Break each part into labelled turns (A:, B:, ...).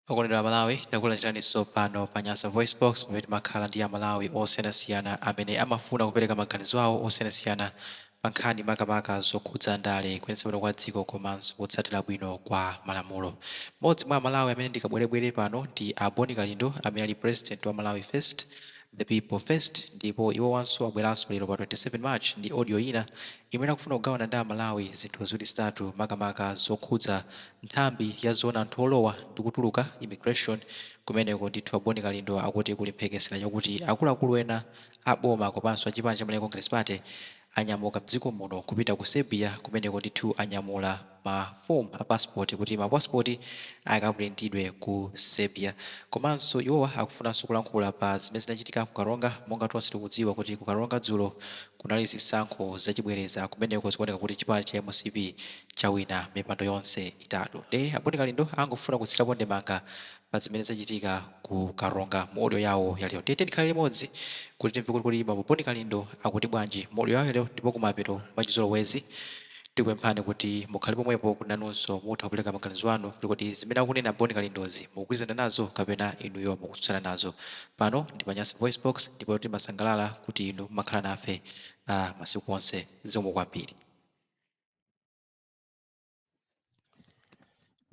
A: Okondedwa Amalawi, takulandiraninso pano pa Nyasa VoiceBox, pamene timakhala ndi Amalawi osiyanasiyana amene amafuna kupereka maganizo awo osiyanasiyana pa nkhani makamaka zokhudza ndale, kuyendetsa bwino kwa dziko komanso kutsatira bwino kwa malamulo. Mmodzi mwa Amalawi amene ndi kabwerebwere pano ndi a Bon Kalindo, amene ali President wa Malawi First, The People First, ndipo iwowanso abweranso lero pa 27 March ndi audio ina imene akufuna kugawana ndi Amalawi zinthu ziwiri zitatu makamaka zokhudza nthambi ya zoona anthu olowa ndi kutuluka, immigration. Kumeneko ndithu a Bon Kalindo akuti kuli mphekesera yakuti akuluakulu ena a boma komanso a chipani cha Malawi Congress Party anyamuka mdziko muno kupita ku Serbia. Kumeneko ndithu anyamula ma form a passport kuti ma passport akaprintidwe ku Serbia. Komanso iwowa akufunanso kulankhula pa zimene zinachitika ku Karonga. Monga tonse tikudziwa kuti ku Karonga dzulo kunali zisankho zachibwereza. Kumeneko zikuoneka kuti chipani cha MCP chawina mipando yonse itatu. Nde a Bon Kalindo angofuna kutsirapo ndemanga pa zimene zachitika ku Karonga mu audio yawo yalero. Tiyeni tikhale limodzi kuti timve kuti kodi bambo Bon Kalindo akuti bwanji mu audio yawo yalero. Ndipo kumapeto, mwachizolowezi, tikupemphani kuti mukhale pomwepo kuti nanunso mutha kupereka maganizo anu kuti kodi zimene akunena Bon Kalindozi mukugwirizana nazo kapena inuyo mukutsutsana nazo. Pano ndi pa Nyasa VoiceBox, ndipo timasangalala kuti inu mumakhala nafe masiku onse. Zikomo kwambiri.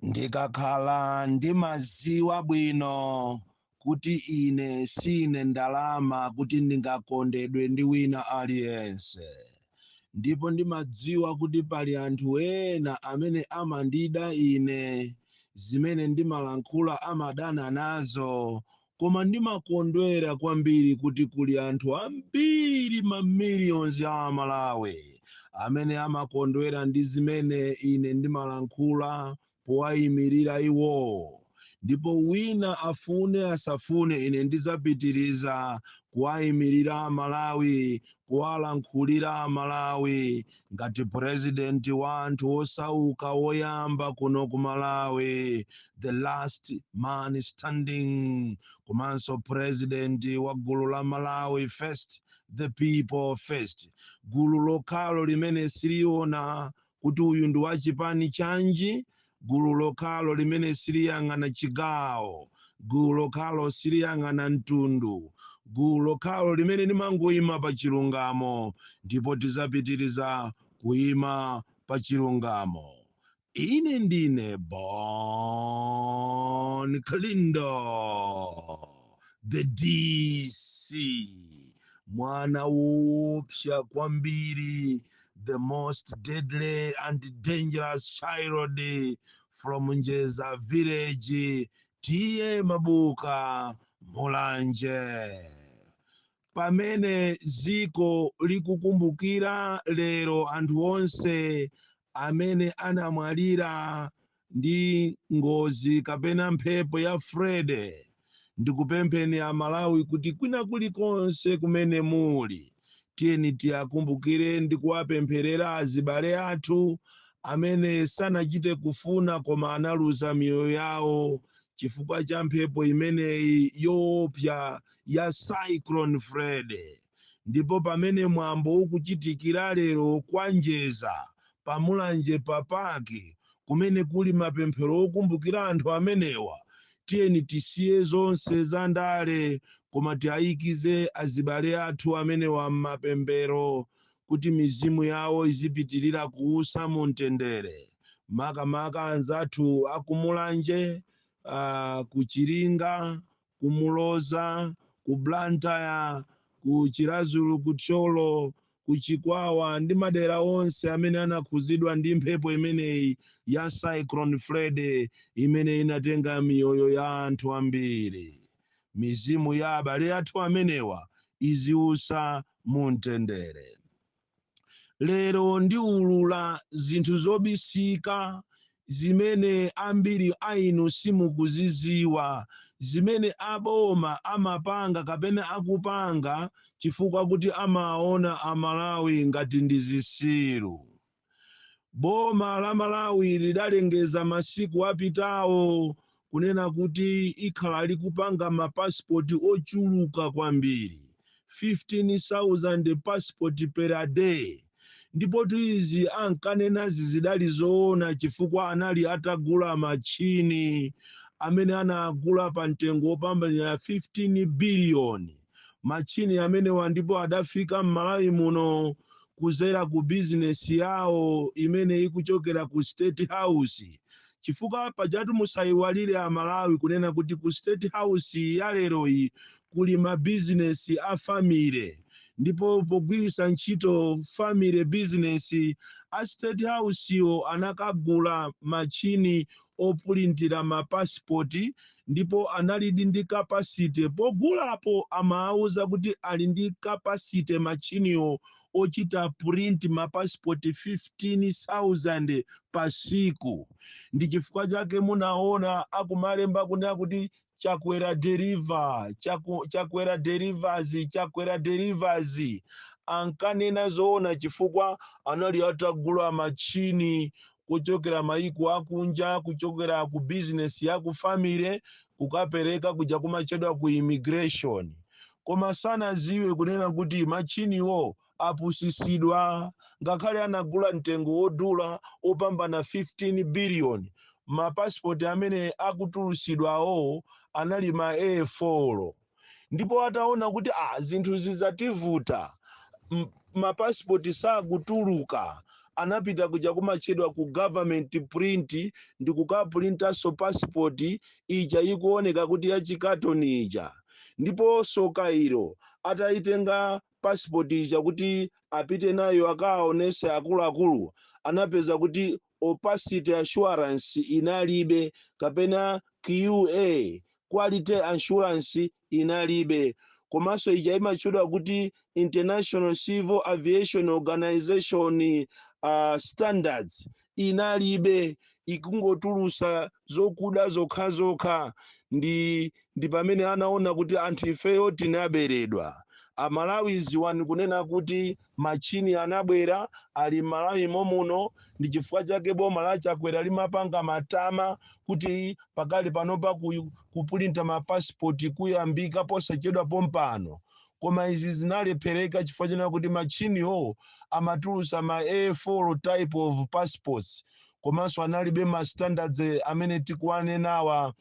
B: Ndikakhala ndimaziwa bwino kuti ine sine ndalama kuti ndingakondedwe ndi wina aliyense. Ndipo ndimadziwa kuti pali anthu ena amene amandida ine, zimene ndimalankhula amadana nazo, koma ndimakondwera kwambiri kuti kuli anthu ambiri, ma millions a Amalawi amene amakondwera ndi zimene ine ndimalankhula powayimirira iwowo. Ndipo wina afune asafune, ine ndizapitiriza kuwayimirira Amalawi, kuwalankhulira Amalawi ngati purezidenti wa anthu osauka woyamba kuno ku Malawi, the last man standing, komanso purezidenti wa gulu la Malawi First, The People First, gulu lokhalo limene siliona kuti uyu ndi wa chipani chanji, gulu lokhalo limene siliyang'ana chigawo, gulu lokhalo siliyang'ana mtundu, gulu lokhalo limene limangoyima pa chilungamo, ndipo tizapitiriza kuyima pa chilungamo. Ine ndine Bon Kalindo, the DC, mwana woopsa kwambiri, the most deadly and dangerous child from Njeza village, T/A Mabuka, Mulanje. Pamene dziko likukumbukira lero anthu onse amene anamwalira ndi ngozi kapena mphepo ya Freddy, ndikupempheni Amalawi kuti kwina kulikonse kumene muli, tiyeni tiyakumbukire ndi kuwapempherera azibale athu amene sanachite kufuna koma analuza miyoyo yawo chifukwa cha mphepo imeneyi yoopsa ya Cyclone Freddy. Ndipo pamene mwambo ukuchitikira lero kwa Njeza pa Mulanje pa park, kumene kuli mapemphero okumbukira anthu amenewa, tiyeni tisiye zonse za ndale koma tiayikize azibale athu amenewa m'mapemphero kuti mizimu yawo izipitirira kuusa mu mtendere, makamaka anzathu aku Mulanje, ku Chiringa, ku Muloza, ku Blantyre, ku Chiradzulu, ku Thyolo, ku Chikwawa ndi madera onse amene anakhuzidwa ndi mphepo imeneyi ya Cyclone Freddy imene inatenga miyoyo ya anthu ambiri. Mizimu ya abale athu amenewa iziusa mu mtendere. Lero ndiulula zinthu zobisika zimene ambiri a inu simukuziziwa, zimene aboma amapanga kapena akupanga chifukwa kuti amaona Amalawi ngati ndi zisiru. Boma la Malawi lidalengeza masiku apitawo kunena kuti ikhala likupanga mapasipoti ochuluka kwambiri, 15,000 passport per day. Ndipotu izi ankanenazi zidali zoona chifukwa anali atagula matchini amene anagula pa mtengo wopambanira 15 biliyoni. Machini amenewa ndipo adafika m'Malawi muno kuzera ku bizinesi yawo imene ikuchokera ku State House, chifukwa pajatu musayiwalire Amalawi kunena kuti ku State House ya leroyi kuli mabizinesi a family, ndipo pogwiritsa ntchito family business, a State House yo anakagula machini opulintira mapasipoti, ndipo analidi ndi capacity. Pogulapo amawauza kuti ali ndi capacity machiniwo ochita print mapasipoti 15,000 pa siku. Ndi chifukwa chake munaona akumalemba kunena kuti "Chakwera deliver", "Chakwera delivers", "Chakwera delivers". Ankanena zoona, chifukwa anali atagula machini kuchokera maiko akunja, kuchokera ku business ya ku family, kukapereka kuja kumachedwa ku immigration. Koma sanaziwe kunena kuti machiniwo apusisidwa. Ngakhale anagula mtengo wodula opambana 15 billion, mapasipoti amene akutulusidwawo anali ma A4. Ndipo ataona kuti zinthu zizativuta, mapasipoti sakutuluka, anapita kuja kumachedwa ku Government Print ndi kukaprintanso pasipoti ija ikuoneka kuti yachikatoni ija. Ndipo soka ilo, atayitenga pasipoti ija kuti apite nayo akaonese akuluakulu, anapeza kuti opacity assurance inalibe, kapena QA, quality assurance, inalibe. Komanso ija imatchedwa kuti International Civil Aviation Organization standards inalibe, ikungotulusa zokuda zokhazokha. Ndi pamene anaona kuti anthu ifeyo tinaberedwa. Amalawi, ziwani kunena kuti machini anabwera, ali Malawi momuno. Ndi chifukwa chake boma la Chakwera limapanga matama kuti pakali panopa kupulinta mapasipoti kuyambika posachedwa pompano. Koma izi zinalephereka chifukwa chena kuti machiniwo amatulusa ma A4 type of passports, komanso analibe ma standards amene tikuwanenawa,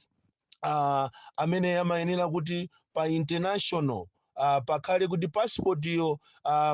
B: amene amayenera kuti pa international pakhale kuti passport iyo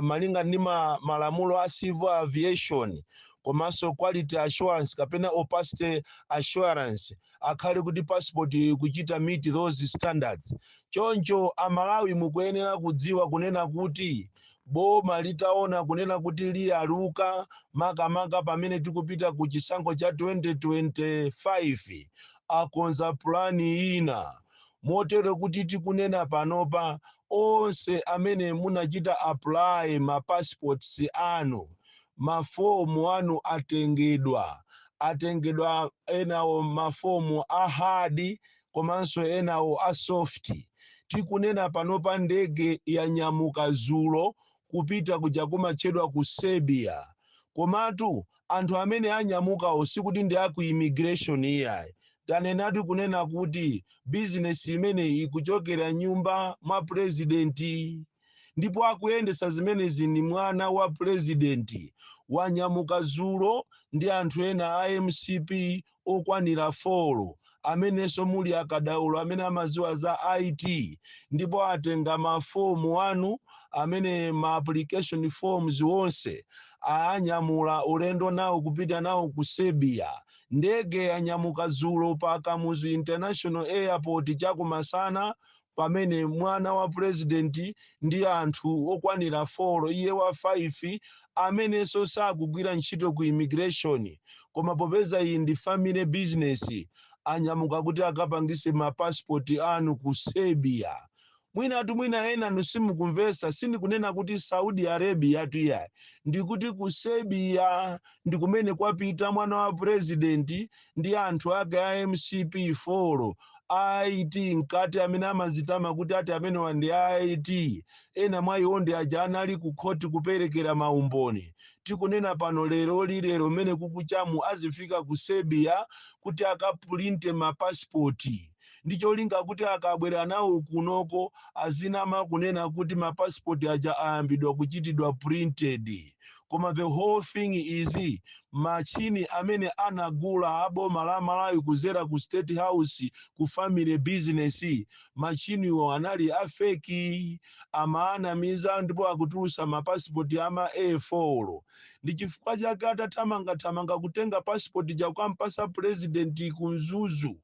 B: malinga ndi malamulo a civil aviation, komanso quality assurance kapena opacity assurance, akhale kuti passport kuchita meet those standards. Choncho Amalawi mukuyenera kudziwa kunena kuti boma litaona kunena kuti liyaluka, makamaka pamene tikupita ku chisankho cha 2025, akonza pulani ina, motero kuti tikunena panopa, onse amene munachita apply ma passports anu, mafomu anu atengedwa. Atengedwa enawo mafomu a hard, komanso enawo a soft. Tikunena panopa, ndege yanyamuka zulo kupita kuja kumatchedwa ku Serbia. Komatu anthu amene anyamukawo sikuti ndi aku immigration, iyayi. Tanenatu kunena kuti bizinesi imeneyi ikuchokera nyumba mwa purezidenti, ndipo akuyendesa zimenezi ni mwana wa purezidenti. Wanyamuka zulo ndi anthu ena a MCP okwanira 4, amenenso muli akadaulo amene amaziwa za IT, ndipo atenga mafomu anu amene ma application forms wonse, anyamula ulendo nawo kupita nawo ku Serbia. Ndege yanyamuka zulo pa Kamuzu International Airport chakumasana, pamene mwana wa purezidenti ndi anthu okwanira 4, iye wa 5, amenenso sakugwira ntchito ku immigration, koma popeza iyi ndi family business, anyamuka kuti akapangise mapasipoti anu ku Serbia. Mwinatu mwina ena simukumvesa. Sindikunena kuti Saudi Arabia tuyayi, ndikuti ku Serbia ndi kumene kwapita mwana wa purezidenti ndi anthu ake a MCP 4, IT mkati, amene amazitama kuti ati amenewa ndi IT. Ena mwa iwo ndi aja anali ku khoti kuperekera maumboni. Tikunena pano, lero lilero mmene kukuchamu, azifika ku Serbia kuti akapulinte mapasipoti. Ndi cholinga kuti akabwera nawo kunoko azinama kunena kuti mapasipoti aja ayambidwa kuchitidwa printed. Koma the whole thing is, machini amene anagula aboma la Malawi kuzera ku State House, ku family business, machiniwo anali a fake, amaanamiza, ndipo akutulusa mapasipoti ama A4. Ndi chifukwa chake atathamangathamanga kutenga pasipoti jakukampasa President ku Mzuzu,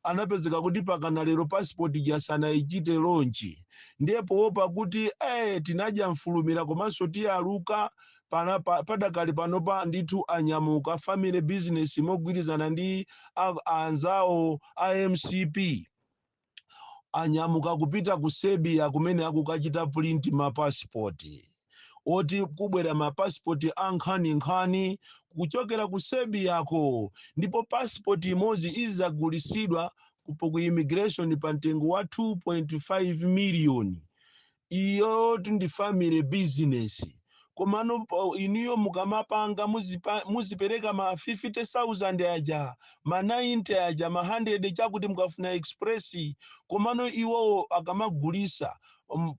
B: anapezeka kuti pakana lero pasipoti jasanayichite launch. Ndiye poopa kuti tinadya mfulumira komanso tiyaluka pana, padakali panopa ndithu anyamuka family business mogwirizana ndi anzawo a MCP, anyamuka kupita ku Serbia kumene akukachita print mapasipoti, oti kubwera mapasipoti ankhaninkhani kuchokera ku Serbiako. Ndipo pasipoti imodzi izagulisidwa ku immigration pa mtengo wa 2.5 miliyoni. Iyo ndi family business. Komano iniyo mukamapanga muzipereka ma 50,000 aja, ma 90 aja, ma 100 chakuti mukafuna express. Komano iwowo akamagulisa,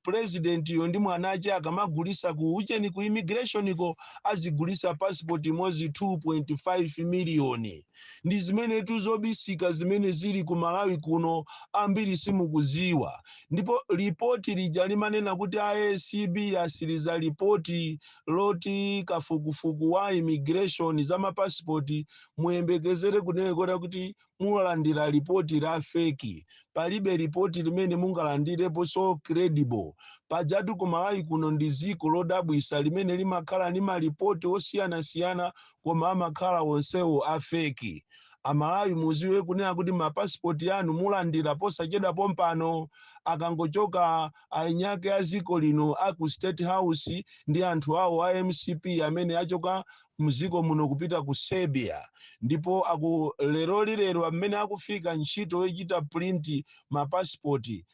B: president yo ndi mwanache akamagulisa ku ucheni, ku immigration ko, azigulisa passport imodzi 2.5 miliyoni. Ndi zimene tuzobisika zimene zili ku Malawi kuno, ambiri simukuziwa. Ndipo ripoti lija limanena kuti ACB asiriza ripoti loti kafukufuku wa immigration za mapasipoti, muyembekezere kunena kuti mulandira ripoti la fake. Palibe ripoti limene mungalandirepo so credible. Pajatu ku Malawi kuno ndi ziko lodabwisa limene limakhala ndi malipoti osiyanasiyana, koma amakhala onsewo a fake. Amalawi, muziwe kunena kuti mapasipoti anu mulandira posachedwa pompano, akangochoka ainyake a ziko lino aku State House ndi anthu awo a MCP amene achoka mziko muno kupita ku Serbia. Ndipo aku leroli, lero amene akufika ntchito yochita print mapasipoti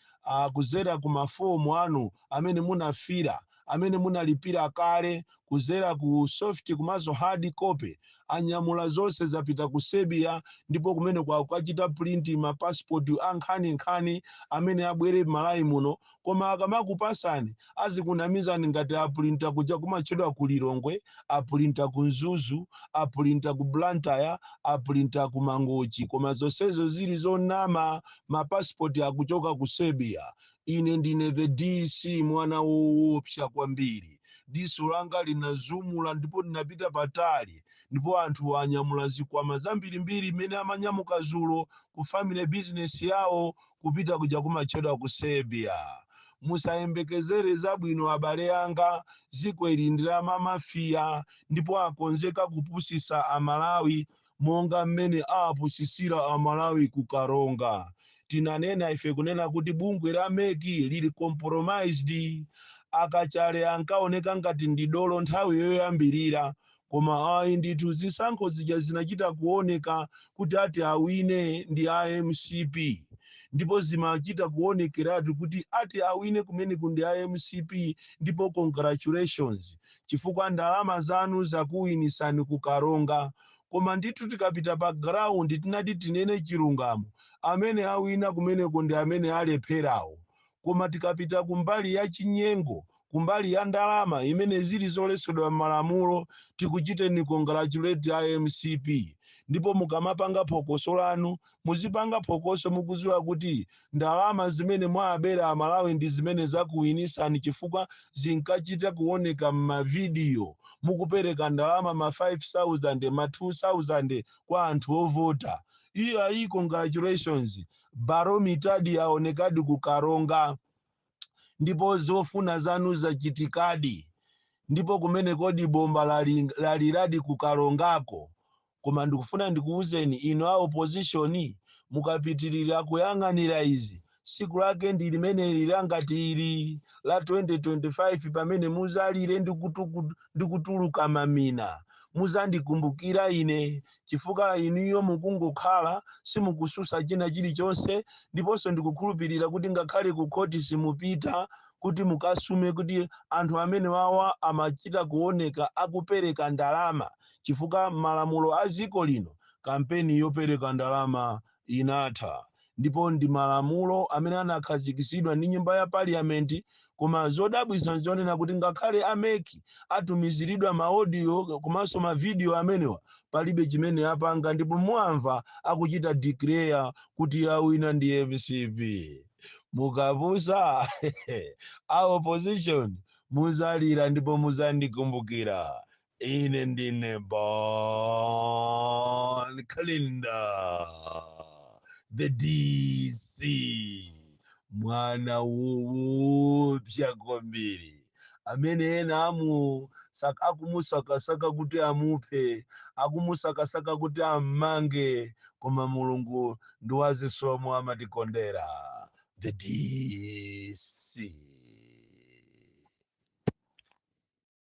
B: kuzera ku mafomu anu amene munafira, amene munalipira kale, kuzera ku soft komanso hard copy, anyamula zonse zapita ku Serbia. Ndipo kumene kwakachita print mapasipoti ankhaninkhani amene abwere m'Malawi muno. Koma akamakupasani azikunamizani ngati apulinta kuja kumatchedwa ku Lilongwe, apulinta ku Mzuzu, apulinta ku Blantyre, apulinta ku Mangochi, koma zonsezo zili zonama. Mapasipoti akuchoka ku Serbia. Ine ndine the DC, mwana woopsa kwambiri. Diso langa linazumula ndipo linapita patali. Ndipo anthu anyamula zikwama zambirimbiri imene amanyamuka zulo ku family business yawo kupita kuja kumatchedwa ku Serbia. Musayembekezere zabwino, abale anga. Ziko ili ndi la mamafiya, ndipo akonzeka kupusisa Amalawi monga mmene apusisira Amalawi ku Karonga. Tinanena ife kunena kuti bungwe la MEC lili compromised. Akachale ankaoneka ngati ndi dolo nthawi yoyambirira, koma ayi ndithu, zisankho zija zinachita kuoneka kuti ati awine ndi a MCP, ndipo zimachita kuonekeratu kuti ati awine kumeneku ndi a MCP. Ndipo congratulations, chifukwa ndalama zanu zakuwinisani kukaronga. Koma ndithu tikapita pa ground, tinati tinene chilungamo, amene awina kumeneko ndi amene alepherawo. Koma tikapita kumbali ya chinyengo, kumbali ya ndalama imene zili zoletsedwa m'malamulo, tikuchiteni congratulate a MCP. Ndipo mukamapanga phokoso lanu, muzipanga phokoso mukuziwa kuti ndalama zimene mwabera Amalawi ndi zimene zakuwinisani, chifukwa zinkachita kuoneka m'mavidiyo mukupereka ndalama ma 5000, ma 2000 kwa anthu ovota. Iyo ayi, congratulations, barometer yaonekadi kukaronga, ndipo zofuna zanu zachitikadi, ndipo kumene kodi bomba laliradi kukalongako. Koma ndikufuna ndikuwuzeni inu a opposition, mukapitirira kuyang'anira izi, siku lake ndi limeneli langati ili la 2025, pamene muzalire ndi kutuluka mamina, muzandikumbukira ine, chifukwa inuyo mukungokhala simukususa china chilichonse. Ndiponso ndikukhulupirira kuti ngakhale ku khoti simupita kuti mukasume kuti anthu amene wawa amachita kuoneka akupereka ndalama, chifukwa malamulo a ziko lino, kampeni yopereka ndalama inatha. Ndipo ndi malamulo amene anakhazikitsidwa ndi nyumba ya parliament. Koma zodabwitsa nzonena kuti ngakhale a MEC atumiziridwa ma audio komanso ma video amenewa, palibe chimene apanga. Ndipo muamva akuchita declare kuti awina ndi MCP. Mukapusa, a opposition muzalira ndipo muzandikumbukira. Ine ndine Bon Kalindo, the DC, mwana woopsa kwambiri amene ena amu akumusakasaka kuti amuphe, akumusakasaka kuti ammange, koma Mulungu ndi wazisomo, amatikondera. The DC.